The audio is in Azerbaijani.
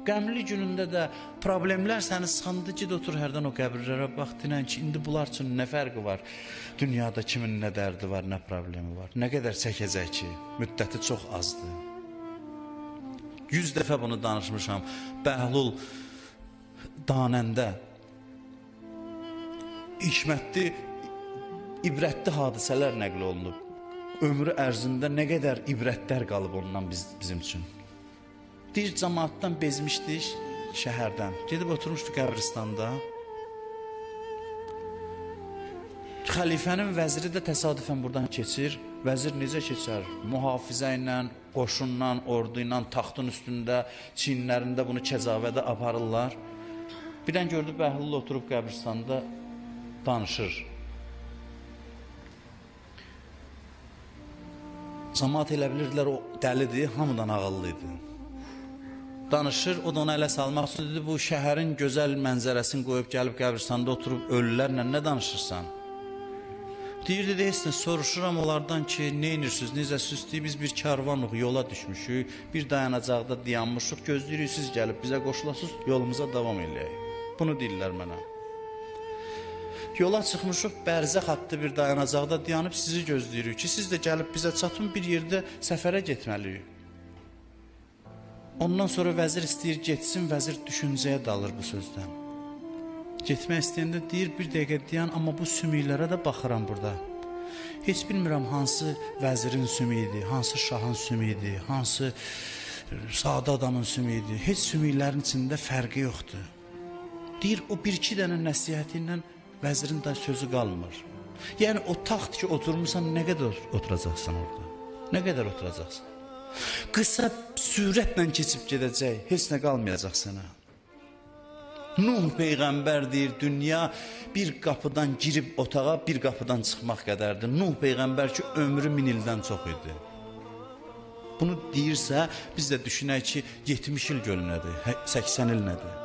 Qəmli günündə də problemlər səni sıxandı, ged otur hərdən o qəbirlərə bax, dinən ki, indi bunlar üçün nə fərqi var? Dünyada kimin nə dərdi var, nə problemi var? Nə qədər çəkəcək ki? Müddəti çox azdır. 100 dəfə bunu danışmışam. Bəhlul Danəndə hikmətli, ibrətli hadisələr nəql olunub. Ömrü ərzində nə qədər ibrətlər qalıb ondan bizim üçün. Deyir, cəmaatdan bezmişdik şəhərdən. Gedib oturmuşdu qəbristanda. Xəlifənin vəziri də təsadüfən buradan keçir. Vəzir necə keçər? Mühafizə ilə, qoşunla, ordu ilə, taxtın üstündə, çiyinlərində bunu kəcavədə aparırlar. Birdən gördü, Bəhlul oturub qəbristanda danışır. Cəmaat elə bilirdilər, o dəlidir, hamıdan ağıllı idi. Danışır, o da ona ələ salmaq üçün dedi, bu şəhərin gözəl mənzərəsini qoyub gəlib qəbristanda oturub ölülərlə nə danışırsan? Deyir, dedi, heç nə, soruşuram onlardan ki, nə edirsiniz, necəsiniz? Deyir, biz bir karvanıq, yola düşmüşük, bir dayanacaqda dayanmışıq, gözləyirik siz gəlib bizə qoşulasınız, yolumuza davam eləyək. Bunu deyirlər mənə. Yola çıxmışıq, bərzəx adlı bir dayanacaqda dayanıb sizi gözləyirik ki, siz də gəlib bizə çatın, bir yerdə səfərə getməliyik. Ondan sonra vəzir istəyir getsin, vəzir düşüncəyə dalır bu sözdən. Getmək istəyəndə deyir, bir dəqiqə dayan, amma bu sümüklərə də baxıram burada. Heç bilmirəm hansı vəzirin sümüyüdü, hansı şahın sümüyüdü, hansı sadə adamın sümüyüdü. Heç sümüklərin içində fərqi yoxdur. Deyir, o bir-iki dənə nəsihəti ilə vəzirin də sözü qalmır. Yəni o taxt ki oturmursan, nə qədər oturacaqsan orada? Nə qədər oturacaqsan? Qısa sürətlə keçib gedəcək, heç nə qalmayacaq sənə. Nuh Peyğəmbər deyir, dünya bir qapıdan girib otağa, bir qapıdan çıxmaq qədərdir. Nuh Peyğəmbər ki, ömrü 1000 ildən çox idi. Bunu deyirsə, biz də düşünək ki, 70 il göl nədir, 80 il nədir?